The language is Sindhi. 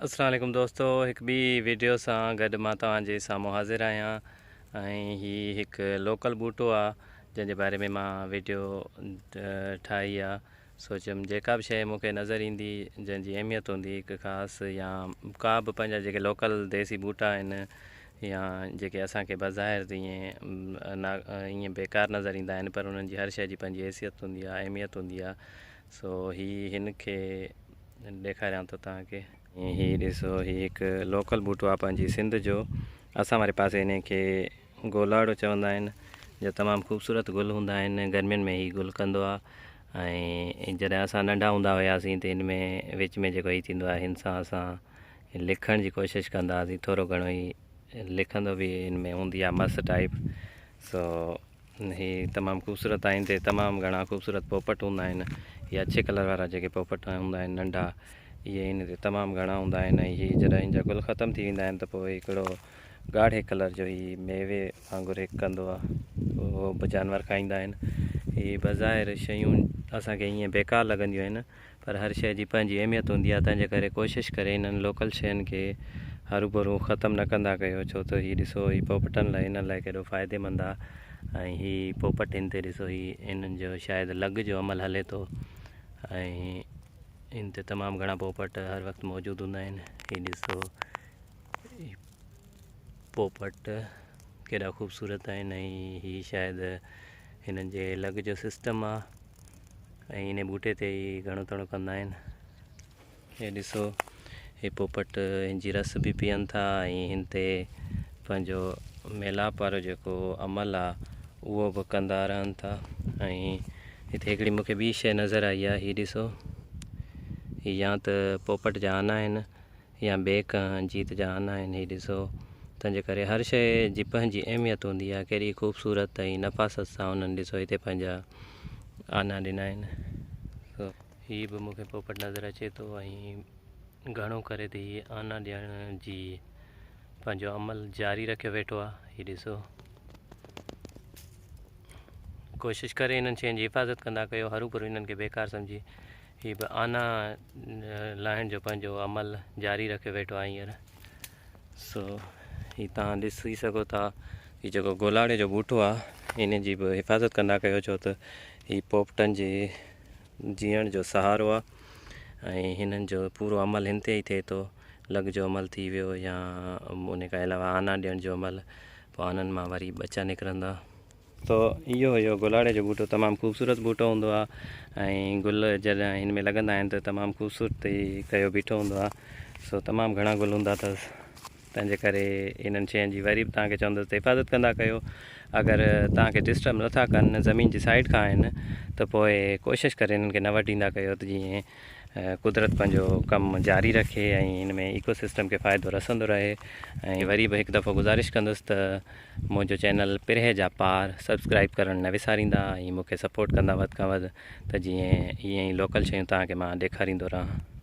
السلام عليڪم دوستو هڪ ٻي ويڊيو سان گڏ مان توهان جي سامهون حاضر آهيان ۽ هي هڪ لوڪل ٻوٽو آ جنهن جي باري ۾ مان ويڊيو ٺاهي آ سوچيم جيڪا به شيء مون کي نظر ايندي جنهن جي اهميت هوندي هڪ خاص يا ڪا به پنهنجا جيڪي لوڪل ديسي ٻوٽا آهن يا جيڪي اسان کي بظاهر ائين ائين بيڪار نظر ايندا آهن پر انهن جي هر شيء جي پنهنجي حيثيت هوندي آ اهميت هوندي آ سو هي هن کي ڏيکاريان ٿو توهان کي. هي ڏسو هي هڪ لوڪل ٻوٽو آهي پنهنجي سنڌ جو اسان واري پاسي انهي کي گولاڙو چوندا آهن جو تمام خوبصورت گل هوندا آهن گرمين ۾ هي گل ڪندو آهي ۽ جڏهن اسان ننڍا هوندا هياسين ته هن ۾ وچ ۾ جيڪو هي ٿيندو آهي هن سان اسان لکڻ جي ڪوشش ڪندا هئاسين ٿورو گهڻو هي لکندو به هن ۾ هوندي آهي مس ٽائپ سو هي تمام خوبصورت آهن تي تمام گهڻا خوبصورت پوپٽ هوندا آهن هي اڇي ڪلر وارا جيڪي پوپٽ هوندا آهن ننڍا اهي هن تي تمام گهڻا هوندا آهن ۽ هي جڏهن هن جا گل ختم ٿي ويندا آهن ته پوء هڪڙو ڳاڙهي ڪلر جو هي ميوي وانگر هڪ ڪندو آهي اهو به جانور کائيندا آهن هي بظاهر شيون اسانکي ائين بيڪار لڳنديون آهن پر هر شيء جي پنهنجي اهميت هوندي آهي تنهن جي ڪري ڪوشش ڪري انهن لوڪل شين کي هروڀرو ختم نه ڪندا ڪيو ڇو ته هي ڏسو هي پوپٽن لاء انهن لاء ڪيڏو فائديمند آهي ۽ هي پوپٽ هن تي ڏسو هي انهن جو شايد لڳ جو عمل هلي ٿو ۽ ان تي تمام گهڻا پوپٽ هر وقت موجود هوندا آهن هي ڏسو هي پوپٽ ڪيڏا خوبصورت آهن ۽ هي شايد هنن جي لڳ جو سسٽم آهي ۽ انهي ٻوٽي تي ئي گهڻو تڻو ڪندا آهن. هي ڏسو هي پوپٽ هن جي رس به پيئن ٿا ۽ هن تي پنهنجو ميلاپ وارو جيڪو عمل آ اهو به ڪندا رهن ٿا ۽ هتي هڪڙي مونکي ٻي شيء نظر آئي آ هي ڏسو هي يا ته پوپٽ جا آنا آهن يا ٻئي ڪنهن جيت جا آنا آهن هي ڏسو تنهنجي ڪري هر شيء جي پنهنجي اهميت هوندي آهي ڪيڏي خوبصورت ۽ نفاست سان انهن ڏسو هتي پنهنجا آنا ڏنا آهن سو هي به مون کي پوپٽ نظر اچي ٿو ۽ گهڻو ڪري ته هي آنا ڏيڻ جي پنهنجو عمل جاري رکيو ويٺو آهي هي ڏسو ڪوشش ڪري انهن شين جي حفاظت ڪندا ڪيو هروڀرو انهن کي بيڪار سمجهي هي به آنا لاهڻ جو پنهنجو عمل جاري رکيو ويٺو آهي هينئر سو هي تان ڏسي سگهو ٿا هي جيڪو گولاڙي جو ٻوٽو آهي ان جي به حفاظت ڪندا ڪيو ڇو ته هي پوپٽن جي جيئڻ جو سهارو آهي ۽ هنن جو پورو عمل هن تي ئي ٿئي ٿو لڳ جو عمل ٿي ويو يا ان کان علاوه آنا ڏيڻ جو عمل پوء آنن مان وري ٻچا نڪرندا تو اهو هيو گلاڙي جو ٻوٽو تمام خوبصورت ٻوٽو هوندو آهي ۽ گل جڏهن هن ۾ لڳندا آهن ته تمام خوبصورتي ڪيو بيٺو هوندو آهي سو تمام گهڻا گل هوندا اٿس تنهن جي ڪري انهن شين جي وري به توهان کي چوندس ته حفاظت ڪندا ڪيو اگر توهان کي ڊسٽرب نٿا ڪن زمين جي سائيڊ کان آهن ته پوء ڪوشش ڪري انهن کي نه وڍيندا ڪيو ته جيئن قدرت پنهنجو ڪم جاري رکي ۽ ان ۾ ايڪو سسٽم کي فائدو رسندو رهي ۽ وري به هڪ دفعو گذارش ڪندس ته منهنجو چينل پرهه جا پار سبسڪرائب ڪرڻ نه وساريندا ۽ مون کي سپورٽ ڪندا وڌ کان وڌ ته جيئن ائين ئي لوڪل شيون توهان کي مان ڏيکاريندو رهان.